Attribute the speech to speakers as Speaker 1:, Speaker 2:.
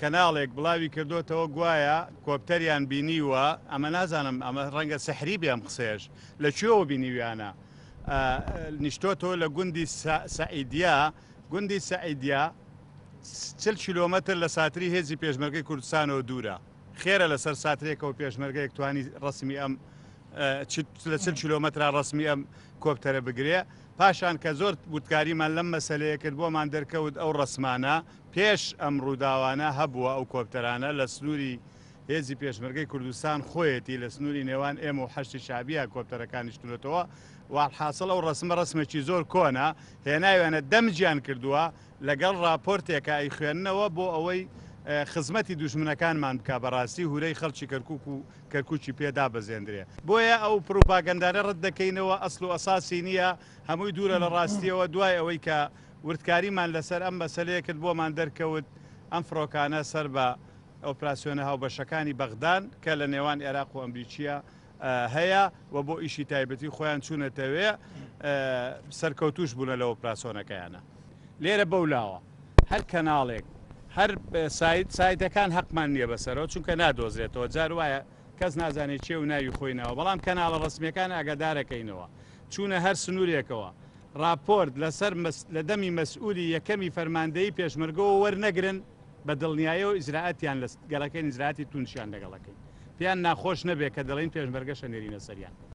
Speaker 1: کەناڵێک بڵاوی کردۆتەوە گوایە کۆپتەریان بینیوە، ئەمە نازانم ئەمە ڕەنگە سحری بێ ئەم قسەیەش، لە کوێوە بینیویانە؟ نیشتۆتەوە لە گوندی سەعیدیە، گوندی سەعیدیە 40 کیلۆمەتر لە ساتری هێزی پێشمەرگەی کوردستانەوە دوورە، خێرە لەسەر ساترێکەوە پێشمەرگەیەک توانی ڕەسمی ئەم لە 40 کیلۆمەترا ڕەسمی ئەم کۆپتەرە بگرێ. پاشان کە زۆر وردکاریمان لەم مەسەلەیە کرد بۆمان دەرکەوت ئەو ڕەسمانە پێش ئەم ڕووداوانە هەبووە، ئەو کۆپتەرانە لە سنووری هێزی پێشمەرگەی کوردستان خۆیەتی لە سنووری نێوان ئێمە و حەشدی شەعبیە کۆپتەرەکان نیشتونەتەوە. وەلحاسڵ ئەو ڕەسمە ڕەسمێکی زۆر کۆنە، هێناویانە دەمجیان کردووە لەگەڵ ڕاپۆرتێکە ئەیخوێننەوە بۆ ئەوەی خزمەتی دوژمنەکانمان بکا، بەڕاستی هورەی خەڵکی کەرکوک و کەرکوکی پێ دابەزێندرێ. بۆیە ئەو پڕوپاگەندانە ڕەت دەکەینەوە، ئەسڵ و ئەساسی نییە، هەمووی دوورە لە ڕاستییەوە. دوای ئەوەی کە وردکاریمان لەسەر ئەم مەسەلەیە کرد بۆمان دەرکەوت ئەم فڕۆکانە سەر بە ئۆپراسیۆنە هاوبەشەکانی بەغدان کە لە نێوان ئێراق و ئەمریکییە هەیە و بۆ ئیشی تایبەتی خۆیان چوونەتەوێ، سەرکەوتووش بوونە لە ئۆپراسۆنەکەیانە. لێرە بەولاوە هەر کەناڵێک هەر سایت سایتەکان هەقمان نییە بەسەرەوە چونکە نادۆزرێتەوە جار وایە کەس نازانێت کێ و ناوی خۆی ناوە بەڵام کەناڵە ڕەسمیەکان ئاگادارەکەینەوە چوونە هەر سنوورێکەوە ڕاپۆرت لەسەر لە دەمی مەسئولی یەکەمی فەرماندەیی پێشمەرگەوە وەرنەگرن بە دڵنیایەوە ئیجرائاتیان لەگەڵەکەین ئیجرائاتی توندشیان لەگەڵەکەین پێیان ناخۆش نەبێ کە دەڵێین پێشمەرگەش ئەنێرینە سەریان.